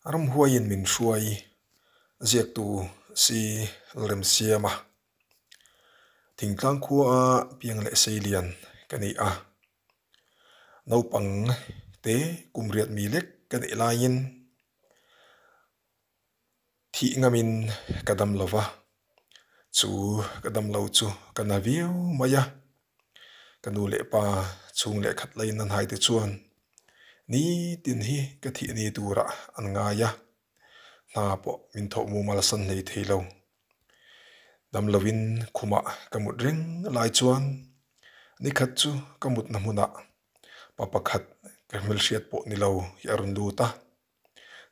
Ramhuaiin min hruai ziaktu si Lalremsiama thingtlang khua piang leh seilian ka ni a. Naupang te kum riat mi lek ka nih laiin Thih ngamin ka dam lo va, chu ka dam lo chu ka na viau mai a. Ka nu leh pa chhung leh khat laiin an haite chuan nitin hi ka thih ni turah an ngai a, hna pawh min thawh mumal san hlei thei lo. Dam loin khumah ka mut reng lai chuan nikhat chu ka mutna hmunah pa pakhat ka hmelhriat pawh ni lo hi a rawn lut a.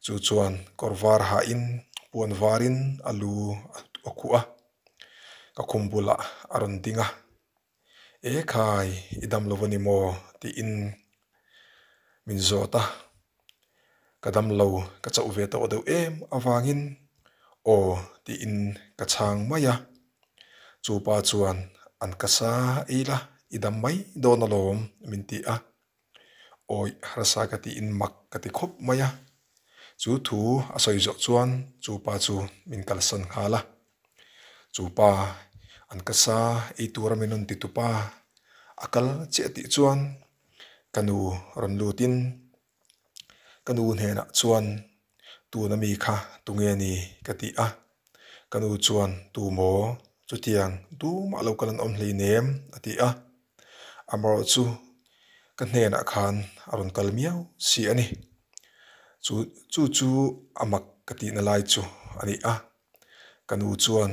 Chu chuan kawr var hahin puan varin a lu a khuh a, ka khum bulah a rawn ding a, E khai, i dam lo a ni maw? tiin min zawt a, ka dam lo ka chauh ve tawh deuh em avangin aw tiin ka chhang mai a, chu pa chuan an ka sa ei la i dam mai dawn alawm min ti a. Awi harsa ka tiin mak ka ti khawp mai a, chu thu a sawi zawh chuan chu pa chu min kalsan nghal a, chu pa an ka sa ei tura min rawn ti tu pa a kal chiah tih chuan ka nu rawn lutin ka nu hnenah chuan tuna mi kha tunge ni ka ti a, ka nu chuan tu maw chutiang tumah lo kal an awm hleinem a ti a. Amarawh chu ka hnenah khan a rawn kal miau si a ni. Chu chu chu a mak ka tihna lai chu a ni a. Ka nu chuan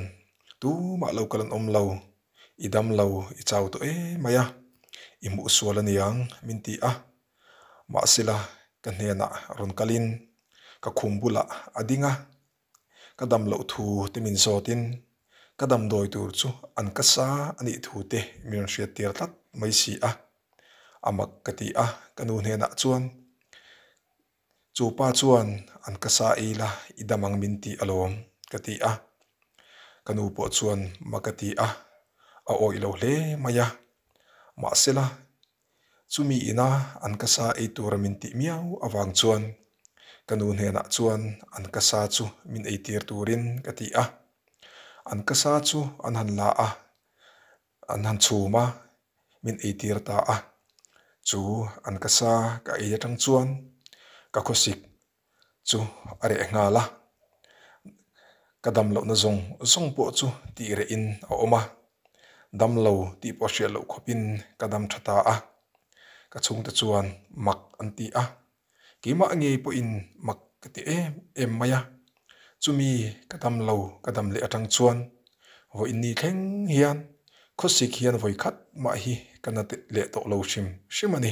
tumah lo kal an awm lo, i dam lo, i chau tawh em mai a, i hmuh sual a niang min ti a. Mahsela ka hnenah rawn kalin ka khum bulah a ding a. Ka dam loh thu te min zawtin ka damdawi tur chu an ka sa a nih thu te min rawn hriat tir tlat mai si a. A mak ka ti a, ka nu hnenah chuan chu pa chuan an ka sa ei la i dam ang min ti alawm ka ti a. Ka nu pawh chuan mak a ti a, a awih lo hle mai a. Mahsela Chumi ina an ka sa ei tura min tih miau avang chuan ka nu hnenah chuan an ka sa chu min ei tir turin ka ti a. An ka sa chu an han la a, an han chhum a, min ei tir ta a. Chu an ka sa ka ei atang chuan ka khawsik chu a reh nghal a, ka dam lohna zawng zawng pawh chu tih rehin a awm a, dam lo tih pawh hriat loh khawpin ka dam tha ta a, ka chhungte chuan mak an ti a, keimah ngei pawhin mak ka ti em em mai a, chumi ka dam lo ka dam leh atang chuan vawiin thleng hian khawsik hian vawi khat mah hi ka na leh tawh lo hrim hrim a ni,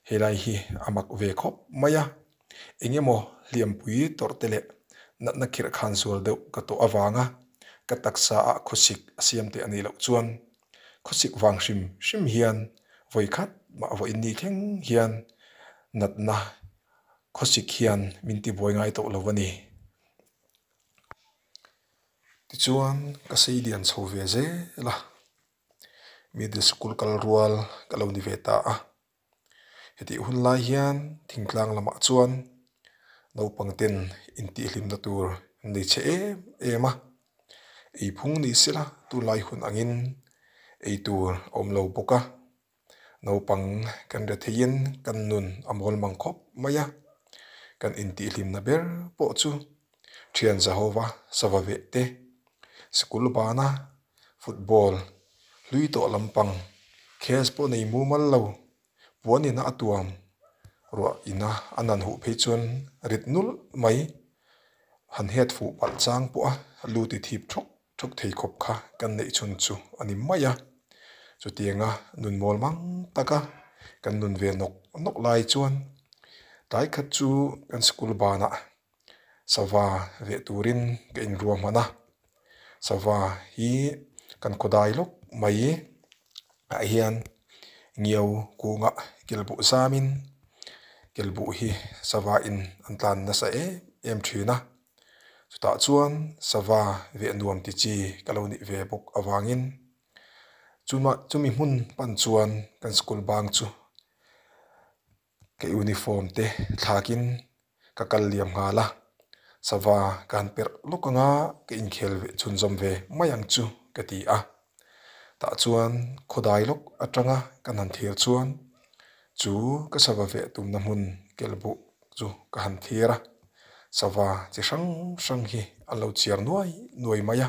helai hi a mak ve khawp mai a. Eng emaw hliampui tawrh te leh natna khirh khan zual deuh ka tawh avanga ka taksa ah khawsik a siam teh a nih loh chuan khawsik vang hrim hrim hian vawi khat mah vawiin ni thleng hian natna khawsik hian min tibuai ngai tawh lo a ni. Tichuan ka sei lian chho ve zel a, middle school kal rual ka lo ni ve ta a. Hetih hun lai hian thingtlang lamah chuan naupang ten intihhlimna tur an nei chhe em em a, eiphung ni sela tunlai hun angin eitur a awm lo bawk a, naupang kan re theiin kan nun a mawl mang khawp mai a, kan intihhlimna ber pawh chu thian Zahova sava veh te, sikul bana football hlui tawh lampang cash pawh nei mumal lo puan ina a tuam ruah ina a nan huh phei chuan rit nulh mai han het fuh palh chang pawh a lu ti thip thawk thawk thei khawp kha kan neih chhun chu a ni mai a chutianga nun mawl mang taka kan nun ve nawk nawk lai chuan tlai khat chu kan school banah sava veh turin ka inruahman a sava hi kan khawdai lawk mai ah hian ngiau kungah kelbuh zamin kelbuh hi sava in an tlan nasa em em thin a chutah chuan sava veh nuam ti chi ka lo nih ve bawk avangin chuma chumi hmun pan chuan kan school bang chu. Ka uniform te thlakin ka kal liam nghal a. Sava ka han perh lawk anga ka inkhel ve chhunzawm ve mai ang chu ka ti a. Tah chuan khawdai lawk atanga kan han thlir chuan chu ka sava veh tumna hmun kelbuh chu ka han thlir a. Sava chi hrang hrang hi an lo chiar nuai nuai mai a,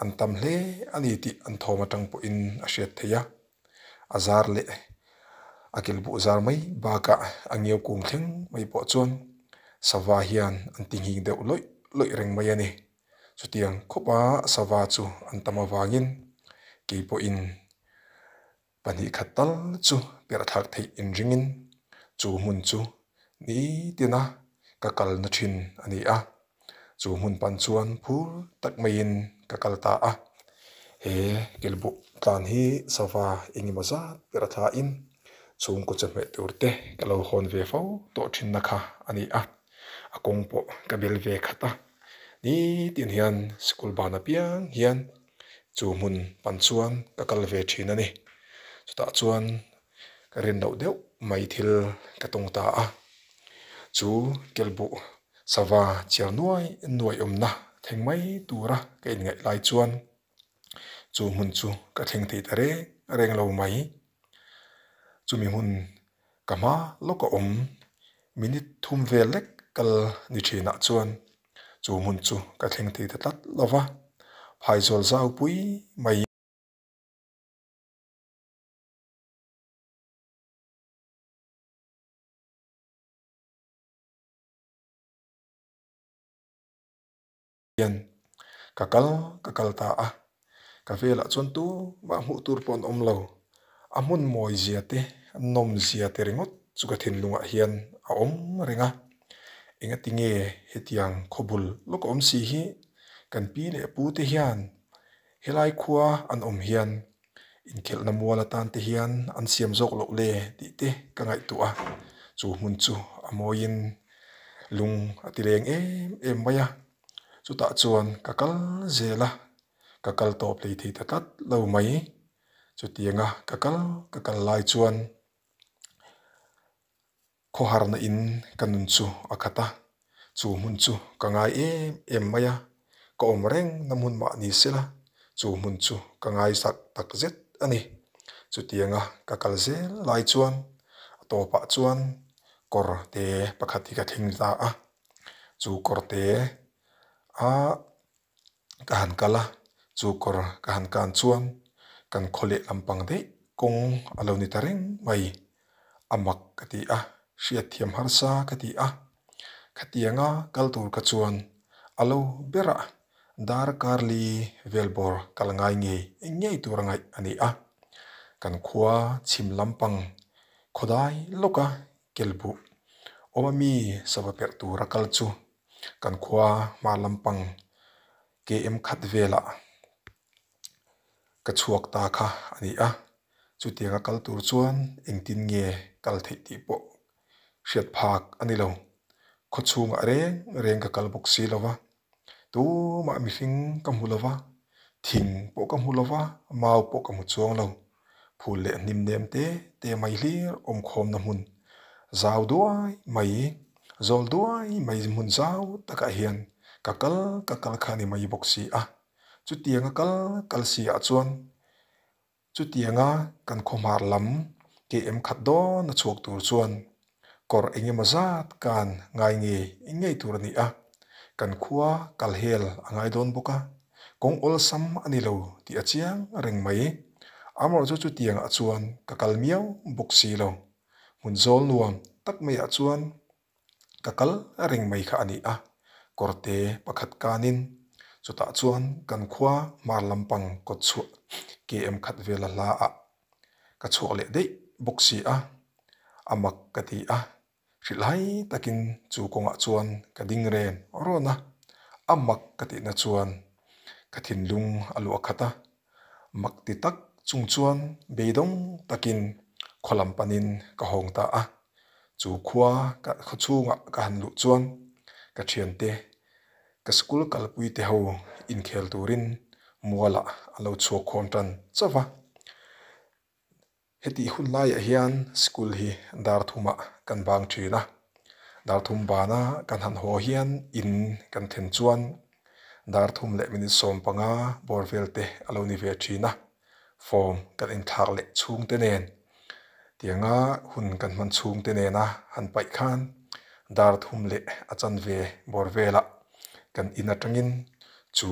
an tam hle a ni tih an thawm atang pawhin a hriat theih a. A zar leh a kelbuh zar mai bakah a ngiau kung thleng mai pawh chuan sava hian an ti nghing deuh lawih lawih reng mai a ni. Chutiang khawpa sava chu an tam avangin keipawhin pahnih khat tal chu perh thlak theih inringin chu hmun chu nitina ka kalna thin a ni a. Chu hmun pan chuan phur tak maiin ka kal ta a. He kelbuh tlan hi sava engemaw zat ber a thlain chhungkaw chawhmeh tur te ka lo hawn ve fo tawh thinna kha a ni a. A kawng pawh ka bel ve khat a. Nitin hian sikul ban apiang hian chu hmun pan chuan ka kal ve thin a ni. Chutah chuan ka rin loh deuh mai thil ka tawng ta a. Chu kelbuh sava chiar nuai nuai awmna thleng mai tura ka inngaih lai chuan chu hmun chu ka thleng thei ta reng reng lo mai. Chumi hmun ka hma lawk a awm minute thum vel lek kal ni thinah chuan chu hmun chu ka thleng thei ta tlat lo va, phaizawl zau pui mai. Hian ka kal ka kal ta a, ka velah chuan tumah hmuh tur pawh an awm lo. A hmun mawi zia te, a nawm zia te ringawt chu ka thinlungah hian a awm reng a. Engati nge hetiang khawbul lawk a awm si hi kan pi leh pu te hian helai khua an awm hian inkhelhna mual atan te hian an siam zawk loh le tih te ka ngaihtuah a, chu hmun chu a mawiin lung a ti leng em em mai a, chutah chuan ka kal zel a, ka kal tawp hlei thei ta tlat lo mai, chutianga ka kal ka kal lai chuan Khawharna in ka nun chu a khat a, chu hmun chu ka ngai em em mai a, ka awm reng na hmun mah ni sela chu hmun chu ka ngai zak tak zet a ni. Chutianga ka kal zel lai chuan a tawpah chuan kawr te pakhat hi ka thleng ta a, chu kawr te a ka han kal a, chu kawr ka han kan chuan kan khaw leh lampang daih kawng a lo ni ta reng mai. A mak ka ti a, hriatthiam harsa ka ti a. Khatianga kal tur ka chuan a lo berah darkar li vel bawr kal ngai ngei ngei tur a ngaih a ni a. Kan khua chhim lampang khawdai lawka kelbuh awm ami sava perh tura kal chu kan khua hma lampang KM khat velah ka chhuak ta kha a ni a, chutianga kal tur chuan engtin nge kal theih tih pawh hriat phak a ni lo. Khaw chhungah reng reng ka kal bawk si lo va, tumah mihring ka hmu lo va, thing pawh ka hmu lo va, mau pawh ka hmu chuang lo. Phul leh hnim nem te te mai hlir awmkhawmna hmun zau duai mai, zawl duai mai hmun zau takah hian ka kal ka kal kha a ni mai bawk si a. Chutianga kal kal si ah chuan chutianga kan khawhmar lam KM khat dawn a chhuak tur chuan kawr engemaw zat kan ngai ngei ngei tur a ni a, kan khua kal hel a ngai dawn bawk a, kawng awlsam a ni lo tih a chiang reng mai. Amaherawhchu chutiangah chuan ka kal miau bawk si lo. Hmun zawl nuam tak maiah chuan ka kal reng mai kha a ni a, kawrte pakhat kanin chutah chuan kan khua hmar lampang kawt chhuah KM khat vela hla ah ka chhuak leh daih bawk si a, a mak ka ti a, hrilhhai takin chu kawngah chuan ka ding ren rawn a, a mak ka tihna chuan ka thinlung a luah khat a, mak ti tak chung chuan beidawng takin khaw lam panin ka hawng ta a, chu khua ka khaw chhungah ka han luh chuan ka thiante ka school kalpui te ho inkhel turin mualah a lo chhuak khawn tan chauh va. Hetih hun laiah hian school hi dar thumah kan bang thin a. Dar thum bana kan han haw hian in kan thlen chuan dar thum leh minute 15 bawr vel te a lo ni ve thin a, form kan inthlak leh chhungte nen tianga hun kan hman chhungte nena han paih khan dar thum leh a chanve bawr velah kan in atangin chu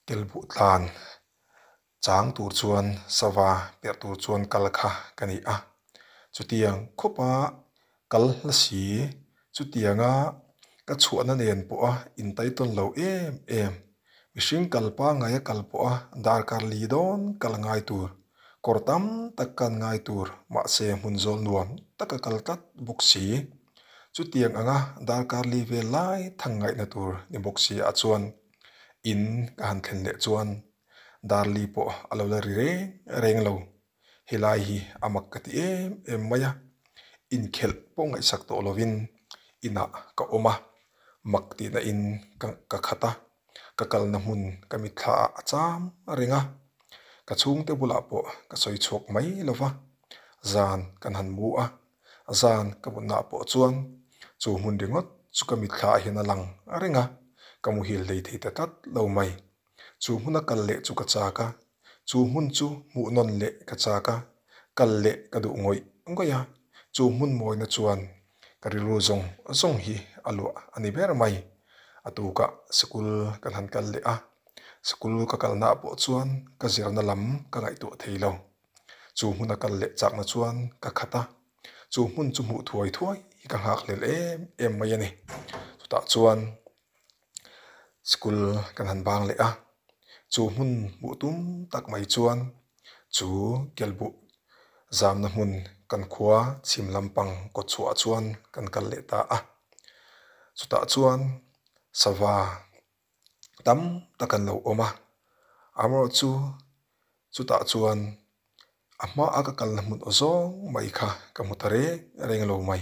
Kelbuh tlan chang tur chuan sava perh tur chuan kal kha ka ni a, chutiang khawpa kal hla si, chutianga ka chhuahna nen pawha intaitawn lo em em, mihring kal pangngaia kal pawha darkar li dawn kal ngai tur, kawr tam tak kan ngai tur, mahse hmun zawl nuam taka kal tlat bawk si, chutiang anga darkar li vel lai thang ngaihna tur ni bawk si ah chuan In ka han thlen leh chuan Darli pawh a lo la ri reng reng lo. Helai hi a mak ka ti em em mai a, inkhelh pawh ngaihsak tawh lovin inah ka awm a, mak tihna in ka ka khat a, ka kalna hmun ka mitthla ah a cham reng a, ka chhungte bulah pawh ka sawi chhuak mai lo va, zan kan han mu a, Zan ka mutna pawh chuan chu hmun ringawt chu ka mitthla ah hian a lang reng a, ka muhil hlei thei ta tlat lo mai. Chu hmuna kal leh chu ka chak a, chu hmun chu hmuh nawn leh ka chak a, kal leh ka duh ngawih ngawih a, chu hmun mawina chuan ka rilru zawng zawng hi a luah a ni ber mai. A tukah sikul kan han kal leh a, sikul ka kalna ah pawh chuan ka zirna lam ka ngaihtuah thei lo. Chu hmuna kal leh chakna chuan ka khat a, chu hmun chu hmuh thuai thuai hi ka nghak hlel em em mai a ni. Chutah chuan school kan han bang leh a, chu hmun hmuh tum tak mai chuan chu kelbuh zamna hmun kan khua chhim lampang kawt chhuah chuan kan kal leh ta a. Chutah chuan sava tam tak an lo awm a, amaherawhchu chutah chuan a hmaa ka kalna hmun aw zawng mai kha ka hmu ta reng reng lo mai.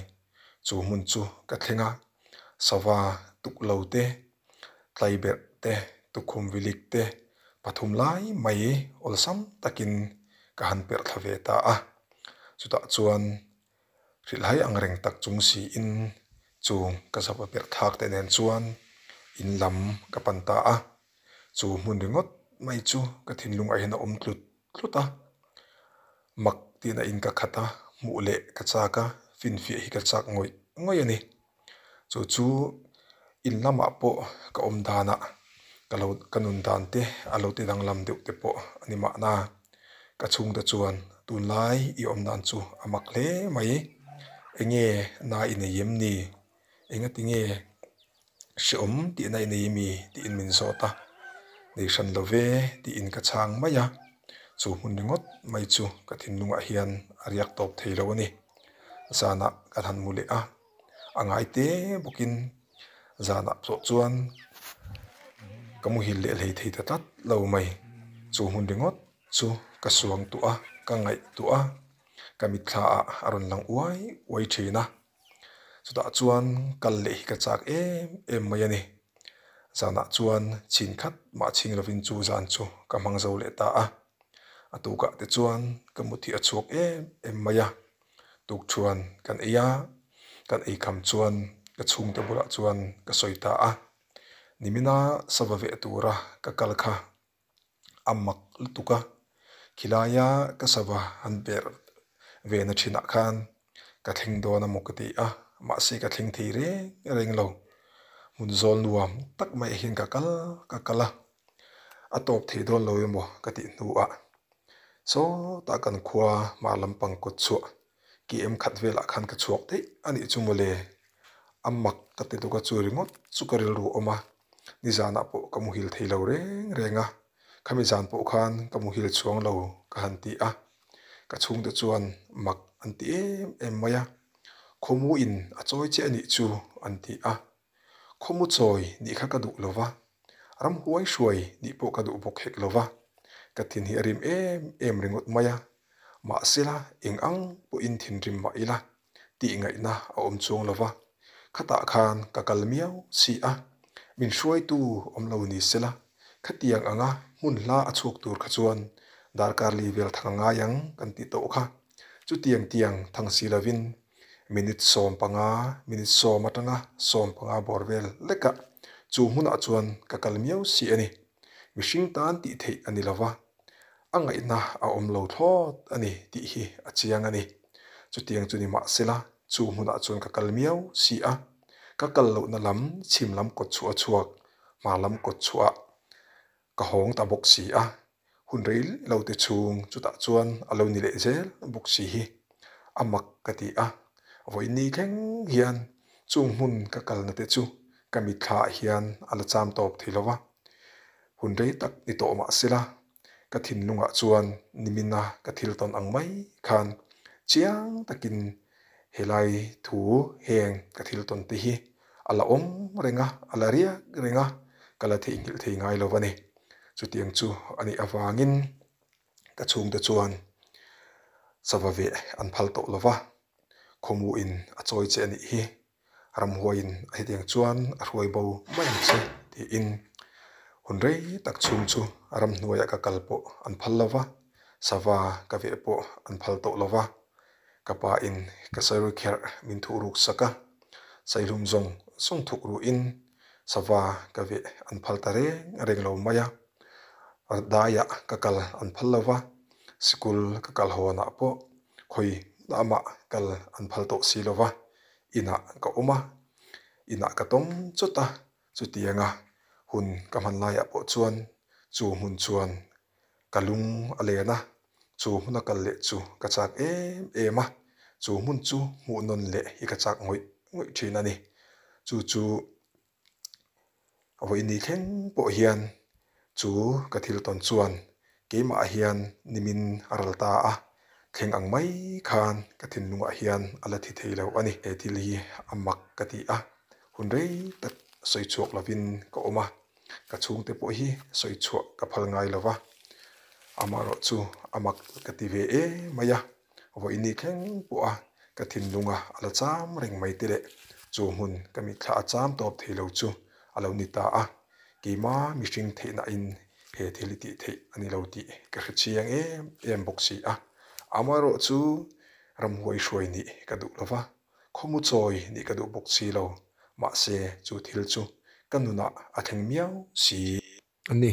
Chu hmun chu ka thleng a, sava tuk lo te, tlaiberh te, tukhum vilik te pathum lai mai awlsam takin ka han perh thla ve ta a, chutah chuan Hrilhhai ang reng tak chung siin chung ka zapa perh thlak te nen chuan in lam ka pan ta a, chu hmun ringawt mai chu ka thinlungah hian a awm tlut tlut a, mak tihna in ka khat a, hmuh leh ka chak a, finfiah hi ka chak ngawih ngawih a ni. Chu chu in lamah pawh ka awm danah ka lo ka nun dan te a lo ti danglam deuh te pawh a ni mahna ka chhungte chuan tunlai i awm dan chu a mak hle mai enge na i nei em ni engati nge hrehawm tihna i nei ami tiin min zawt a nei hran lo ve tiin ka chhang mai a chu hmun ringawt mai chu ka thinlungah hian a riak tawp thei lo a ni zanah kan han mu leh a. A ngai te bawkin zanah pawh chuan ka muhil leh hlei thei ta tlat lo mai. Chu hmun ringawt chu ka suang tuah a, ka ngaihtuah a, ka mitthla ah a rawn lang uai uai thin a. Chutah chuan kal leh hi ka chak em em mai a ni. Zanah chuan chhin khat mah chhing lovin chu zan chu ka hmang zo leh ta a. A tukah te chuan ka muthih a chhuak em em mai a. Tukṭhuan kan ei a, kan ei kham chuan ka chhungte bulah chuan ka sawi ta a, nimina sava veh tura ka kal kha a mak lutuk a, khilaia ka sava han per ve na thinah khan ka thleng dawn a maw ka ti a, mahse ka thleng thei reng reng lo, hmun zawl nuam tak mai hian ka kal ka kal a, a tawp thei dawn lo emaw ka tih hnuah. Sawtah kan khua hmar lampang kawt chhuah KM khat velah khan ka chhuak daih a nih chu mawle. A mak ka ti tuk a chu ringawt chu ka rilru awm a, nizanah pawh ka muhil thei lo reng reng a, khami zan pawh khan ka muhil chhuang lo ka han ti a, ka chhungte chuan mak an ti em em mai a, khawmuin a chawi che a nih chu an ti a. Khawmu chawi nih kha ka duh lo va, ramhuai hruai nih pawh ka duh bawk hek lo va, ka thin hi a rim em em ringawt mai a, mahsela eng ang pawhin thinrim mah ila tih ngaihna a awm chuang lo va, khatah khan ka kal miau si a, min hruaitu awm lo ni sela, khatiang anga hmun hla a chhuak tur kha chuan darkar li vel thang a ngai ang kan tih tawh kha, chutiang tiang thang si lovin. Minute 15, minute sawm atanga 15 bawr vel lekah chu hmunah chuan ka kal miau si a ni. Mihring tan tih theih a ni lova, a ngaihna a awm lo thlawt a ni tih hi a chiang a ni. Chutiang chu ni mahsela chu hmunah chuan ka kal miau si a, ka kal lohna lam chhim lam kawt chhuah a chhuak, hmar lam kawt chhuah ka hawng ta bawk si a, hun rei lo te chhung chutah chuan a lo ni leh zel bawk si hi a mak ka ti a, vawiin thleng hian chung hmun ka kalna te chu ka mitthla ah hian a la cham tawp thei lo va, hun rei tak ni tawh mah sela ka thinlungah chuan nimina ka thil tawn ang mai khan chiang takin helai thu heng ka thil tawn te hi a la awm reng a, a la riak reng a, ka la theihnghilh thei ngai lo a ni. Chutiang chu a nih avangin ka chhungte chuan sava veh an phal tawh lo va, khawmuhin a chawi che a nih hi, ramhuaiin a hetiang chuan a hruai bo mai ang che tiin hun rei tak chhung chu ramhnuaiah ka kal pawh an phal lo va, sava ka veh pawh an phal tawh lo va. Ka pa in ka sawi kherh min thuh ruk sak a, saihlum zawng zawng thuk ruhin sava ka veh an phal ta reng reng lo mai a, daiah ka kal an phal lo va, sikul ka kal hawnah pawh khawi lamah kal an phal tawh si lo va, inah ka awm a, inah ka tawm chawt a, chutianga hun ka hman laiah pawh chuan chu hmun chuan Ka lung a len a, chu hmuna kal leh chu ka chak em em a, chu hmun chu hmuh nawn leh hi ka chak ngawih ngawih thin a ni. Chu chu vawiin thleng pawh hian chu ka thil tawn chuan keimah hian nimin a ral ta a, thleng ang mai khan ka thinlungah hian a la thi thei lo a ni. He thil hi a mak ka ti a, hun rei tak sawi chhuak lovin ka awm a. Ka chhungte pawh hi sawi chhuah ka phal ngai lo va, amaherawh chu a mak ka ti ve em mai a, vawiin thleng pawha ka thinlunga a la cham reng mai te leh chu hmun ka mitthla a cham tawp thei lo chu a lo ni ta a, keima mihring theihnahin he thil hi tih theih a ni lo tih ka hre chiang em em bawk si a, amaherawh chu ramhuai hruai nih ka duh lo va. Khawmu chawi nih ka duh bawk si lo, mahse chu thil chu ka nunah a thleng miau si. A ni.